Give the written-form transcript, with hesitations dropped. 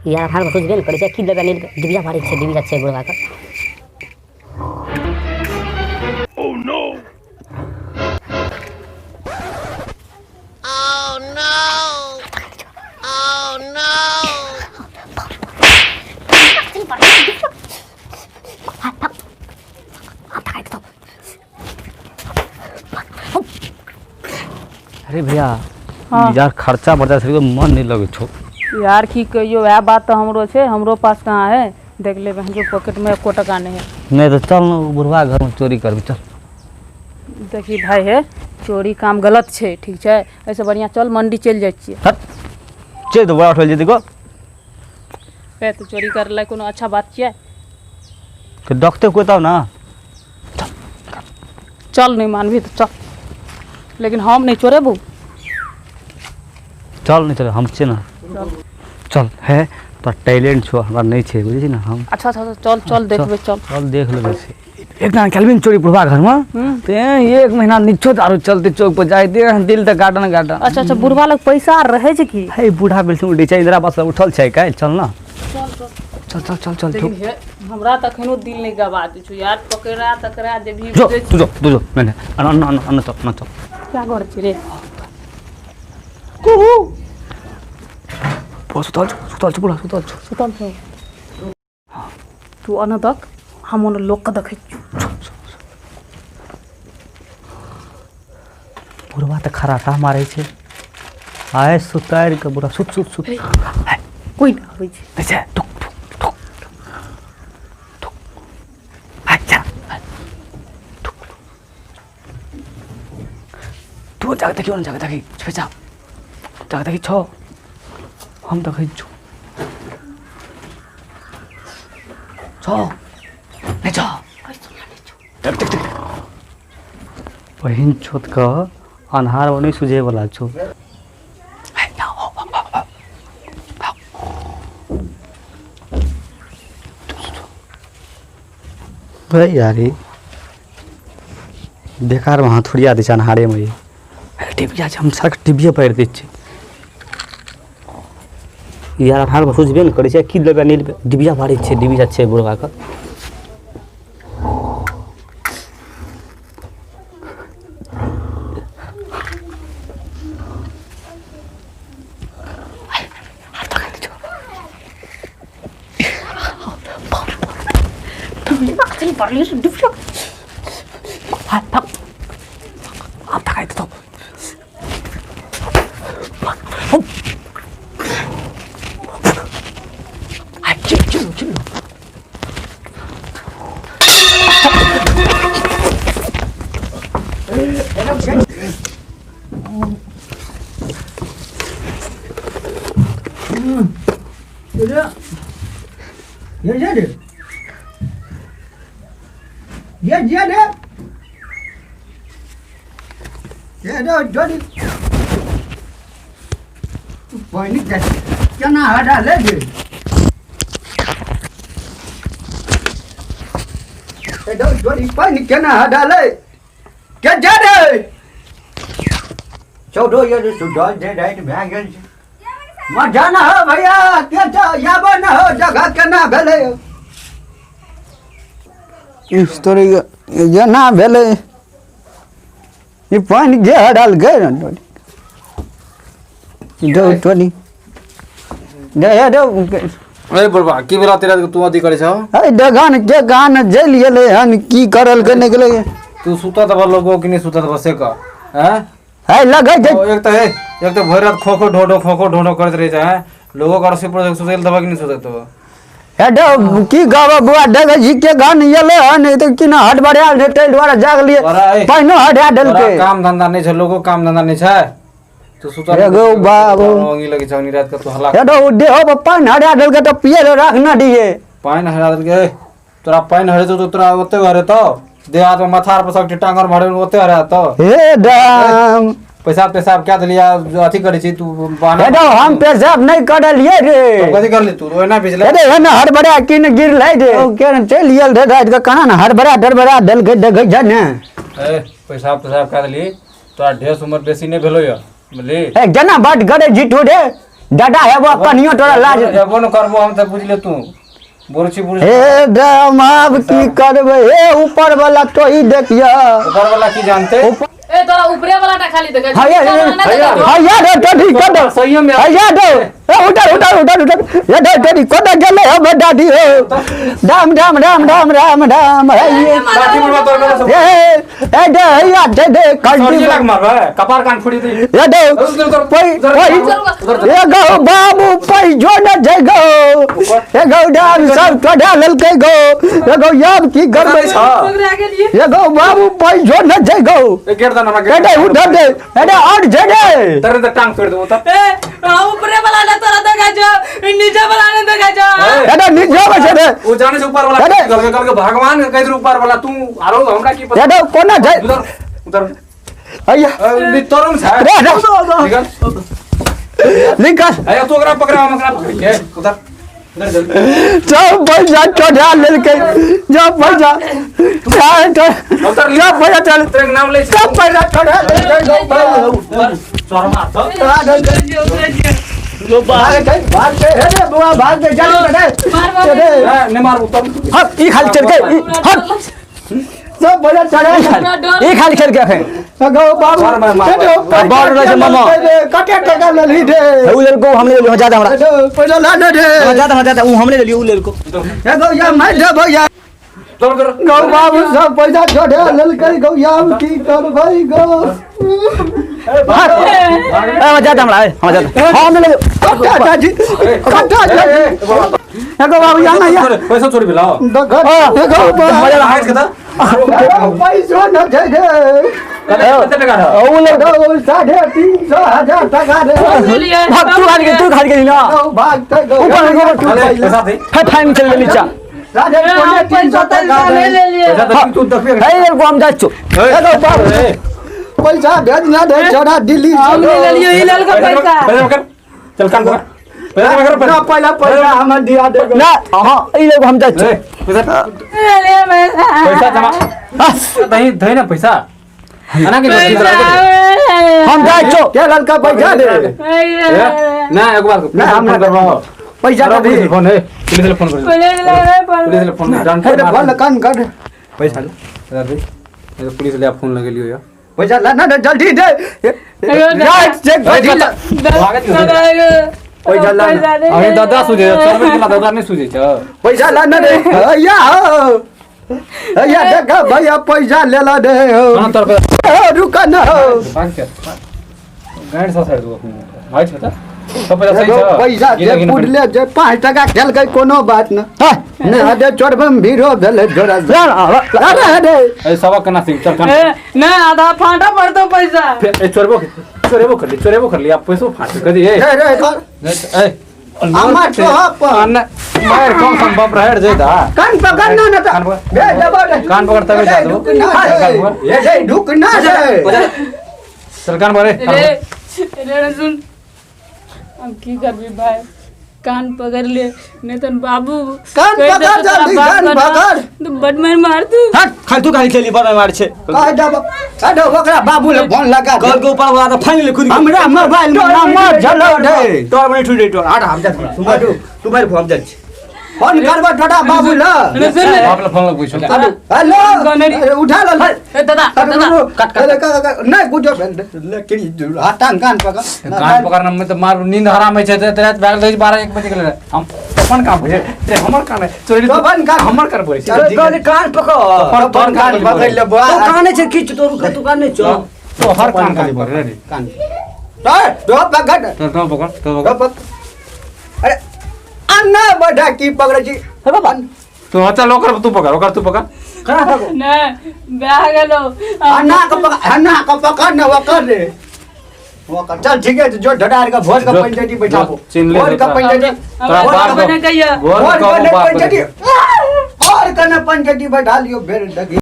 यार हार बुझबे ने करै छै की लेबै नहीं डिबिया मारै छै डिबिया छै बुढ़वा के। अरे भैया। हाँ। यार खर्चा बढ़ता छै मन नहीं लगे छो। यार की कहियो, वएह बात तो हमरो छै, हमरो पास कहाँ है, देख ले बहन जो पॉकेट में एको टका नहीं है। नहीं तो चल ना बुढ़वा घर में चोरी करबी चल। देखी भाई है चोरी काम गलत छै, ठीक छै, ऐसे बढ़िया चल मंडी चलि जाइ छियै। हट चल तो बड़ा उठल जेतै गो। पे तो चोरी करलै कोनो अच्छा बात छियै? के देखते कोई तब ना। चल नहीं मानबी तो चल, लेकिन हम नहीं चोरेबू। चल नहीं चल हम छियै ना। चल है तो टैलेंट छो हमरा नहीं छै बुझै छी ना हम। अच्छा अच्छा अच्छा, चल चल देखबै चल। चल देख लेबै से। एक दिन खेलबी चोरी बुढ़वा घर में ते एक महीना निचो दारू चलते चौक पर जाए दे दिल तक गार्डन गार्डन। अच्छा अच्छा बुढ़वा लग पैसा आर रहै छै की? हे बूढ़ा भेल छै उठै छै इंदिरा आवास उठल छै काल्हि चल ना। चल चल चल चल लेकिन हे हमरा तऽ एखनो दिल नहीं गवा दै छौ यार, पकड़ा तकरा जेबही जो बुझै तू जो तू जो नहीं नहीं अन अन अन चल न चल। क्या घर छी रे? बुढ़ा सुतल छौ सुतल छौ बुढ़ा सुतल छौ। सुतल छौ? तू अन दक हम ओन लोक के देखै छियौ। बुढ़वा तऽ खराटा मारै छै आय सुतारि के बुढ़ा सुत सुत सुत। कोई ना आबै छै। नहीं छै टुक टुक टुक टुक अच्छा टुक तू जाके देखियो ना, जाके देखी छुपे जा जाके देखी छो हम देखै छौ छो नहीं छो देख देख देख बहिन छोट के अन्हार में नहीं सुझे वाला छो। भाई यारी बेकार में हथुड़िया दै छै अन्हारे में। टिबिया छै हम सड़क टिबिये पड़ि दै छियै यार, अन्हार में सुझबे ने करै छै की लेबै नहीं लेबै। डिबिया मारै छै डिबिया छै बुढ़वा के। केना हटा ले जे पानि केना हटा ले के जा रे चौदह ये सुधल जे राति भए गेल छै मजा न हो भैया के जाब न हो जगह केना भेलै इस तोरी जेना भेलै ई पानि जे हराल गए ने दो टोनी दे हे दो। अरे बुढ़बा की बेला तेरा तू अथी करे छौ? अरे दगान के गान जल गेलै हन की करल के निकले। तू सुता तब लोगो कि नहीं सुता तब से का हैं? है लगै छै। एक तो है एक तो भरि रात खोखो ढोढो खोखो ढोढो करैत रहै छै हैं? लोगो कर से पर सुतल तब कि नहीं सुतत तब? हे दो की गावा बुआ देखै छी के गान गेलै हन ई तऽ की ना हट बढ़ायल छै ताहि दुआरे जागलियै पानिओ हटा देलकै। काम धंधा नहीं छै लोगो काम धंधा नहीं छै तू सुतल एगो बाबू ओंगी लगे छौ रात के तू हल्ला। हे दो देहो पर पानि हटा देलकै तऽ पियै लए राख ना दियै। पानि हरा देलकै तोरा पानि हरेतौ तो तोरा ओते हरेतौ देह हाथ में माथा पर सबके टांगर भरे ओते हरेतौ। हे दाम पैसा पेशाब क्या देलिया अथी करै छी तू बहाना। हे दो हम पेशाब नहीं करलियै रे। तो कथी करली तू ओना भिजले? अरे हे ना हड़बड़ा की न गिरलै रे ओ के न चलि गेल रे राति के कना न हड़बड़ा डरबड़ा देलकै देखै छै ने। ए पेशाब तेशाब क्या देली तोरा ढेर उम्र बेसी नहीं भेलो या बुझली? ए जना बात करे जीठू रे दादा हेबो कनियो तोरा लाज हेबो न करबो हम त बुझले तू बुरछी बुरछी हे दामाब की करबै हे ऊपर वाला तो ही देखिया ऊपर वाला की जानते ए तोरा ऊपरे वाला टा खाली देखे हाय हाय रे टडी कद सही में हाय दे ए उधर उधर उधर उधर ये दे टडी कद गेले हम दादी हो राम राम राम राम राम राम हे लाठी मुड़वा तोर कल सब ए ए दे या दे दे सरिये कंडी लाग मारबे कपार कान फोड़ी दी ये दे पई पई ये गो बाबू पई जो न जय गो ये गो डाम सब टडा ललके गो ये गो याब की करबै ये गो बाबू पई जो न जय गो ए गेट दा ना एडे उधर दे एडे और जे दे तर तर टांग तोड़ देबो त ए ऊपरे वाला ना तोरा देखा जो नीचे वाला ना देखा जो एडे नीचे बसे दे वो जाने से ऊपर वाला अरे! गल गल के भगवान के कह ऊपर वाला तू आरो हमरा की पता एडे कोना जय उधर उधर अय्या नी तोरम छ रे रे निकल निकल अरे तू ओकरा पकड़ा हम ओकरा पकड़ के उधर उधर जल्दी सब पैसा चढ़ा लेलकै जब पैसा उधर जब पैसा चल तेरे नाम ले सब पैसा चढ़ा लेलकै गो बाबू शर्मा सब भाग गए भाग गए हे रे बुआ भाग गए चल रे ने मार उतर हट ई खाली चल के हट सब पैसा चढ़ा ई खाली खेल के अखन गो बाबू मार, मार, मार। बाल रहै छै मामा। कते टका लेलही रे उ लेलको हमने लेलियो ज्यादा हमरा पैसा ला ने रे ज्यादा हमरा ज्यादा उ हमने लेलियो उ लेलको हे गौ या मार दे भैया उधर उधर गौ बाबू सब पैसा चढ़ा लेलकै गौ या की करबै गौ हट ए ज्यादा हमरा ए हमरा ज्यादा हमने लेलियो कट्टा चाची कट्टा चाची हे गौ बाबू या ना या पैसा चोरी भेलो हे गौ बाबू मजा हाथ के त पैसो न छै रे कते टका रह उ लेलको 350 हजार टका रे भाग तू खाली के तू खाली के ना गौ भागते गौ ऊपर ऊपर पैसा दे फिर फाइन चल ले नीचा 275 टका रे पैसा दे तू देखबे हे लेलको हम जात छु हे गौ बाबू पैसा भेज ना दे छोड़ा दिल्ली हम ले लियो ई ललका पैसा पैसा पकड़ चल कान पकड़ पैसा पकड़ ना पहला पैसा हमर दिया दे ना हां ई लेलको हम जात छु पैसा ले पैसा पैसा जमा दही दही ना पैसा अना के हम जात छु के लड़का पैसा दे ना एक बार ना, हमरा करवाओ पैसा दे पुलिस फोन है पुलिस ले फोन कर पुलिस ले फोन जान हे फोन कान कर पैसा ले दे पुलिस ले फोन लगे लियो यार पैसा ला ना जल्दी दे राइट चेक पैसा ला ना। अरे दादा सुझे चल वाला दादा नहीं सुझे छ पैसा ला ना रे भैया हो भैया देखा भैया पैसा ले ला दे हो ना तोर पे रुक ना हो भाग के गाइड सा साइड दो भाई छ त सब पैसा सही छ पैसा जे पुरले जे 5 टका खेलकै कोनो बात न ने हदे चोरबम भीड़ो भेलै जोरा अरे हदे ए सबक केना सीख चल कान ना आधा फाटा पड़तो पैसा ए चोरबो चोरेबो कर ली चोरेबो कर ली आप पैसो फाट कर दी ए रे रे ए हमर तो अपन मार कम संभव रह जे दा कान पकड़ ना न त कान पकड़। बे जबर कान पकड़ तबे जा दो। कान पकड़ ये जे ढुक ना रे चल कान पकड़ रे रे सुन अब की करबी भाई कान पकड़ ले नहीं तो बाबू कान पकड़ जल्दी, कान पकड़। तो बड मार मार तू हट खाली तू खाली खेली बड़ मार छे कह दब कह दब ओकरा बाबू ले फोन लगा दे घर के ऊपर वाला तो फाइन ले खुद हमरा मोबाइल में नंबर झलो रे तोर में ठुडे तोर हट हम जात तू तू भाई हम जात फोन करबो छोटा बाबू ल रे सुन बाप ले फोन लग पूछो हेलो अरे उठा ल ए दादा दादा कट कट नहीं कुछ लेकिन हाथान कान पकड़ कान पकड़ना में तो मार नींद हराम है छै ते रात भाग दै 12 1 बजे गेलै हम अपन काम होइ रे हमर काम है चोरी अपन काम। हमर कर बोलै छै कहले कान पकड़ तोहर अपन कान पकड़ ले बुआ तो काने छै खींच तोर तू कान नहीं छो तो हर कान खाली बोल रे कान तो दो पकड़ तो तो पकड़ तो दो पकड़ पकड़ अरे अन्ना बड़ा की पकड़ छी हे बाबा तो चल ओकर तू पकड़ ओकर तू पकड़ कना पकड़ ना ब्याह गेलो अन्ना के पकड़ अन्ना के पकड़ न ओकर रे ओकर चल ठीक है जो ढडार के भोज के पंचायती बैठाबो चिन्ह ले भोज के पंचायती तोरा बाप बने कहिया भोज भोज के के बाप पंचायती और कने पंचायती बैठा लियो भेड़ डगी।